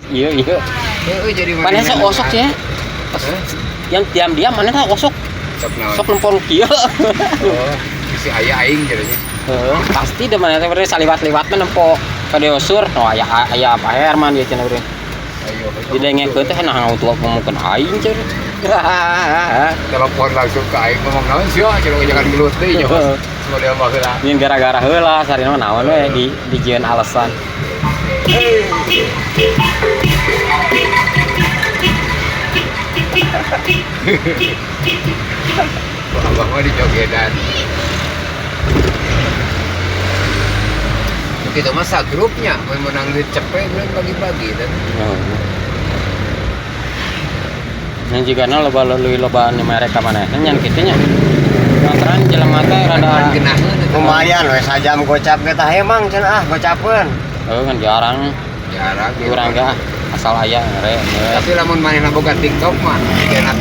Iya. Heeh, jadi Mana sok osok ya? Yang diam-diam mana tah osok Sok naon? sok nempon kieu. Oh, si aya aing jadinya. Heeh, pasti deh mana teh saliwat-liwat mah nempo ka diosur, no aya aya Pak Herman ieu cenah urang. Ayo. Didengekeun teh nah tua ngomongkeun aing cenah. Telepon langsung ke aing ngomong naon sih, cenah jangan gelut deui nya. Heeh. Model baheula. Nyin gara-gara heula sarina mah naon we di dijieun alasan. Abah mah di jogedan. Begitu mah sagrupnya, mun menang duit cepet mun bagi-bagi dan Yang jigana loba leuwih loba nu mere ka manehna nyan kitu nya. Lantaran jelema teh rada genaheun eta. Lumayan we sajam gocap ge tah emang cenah ah gocapeun. Heuh kan jarang Jarang urang ge ah asal aya mere. Tapi lamun manehna boga TikTok mah enak.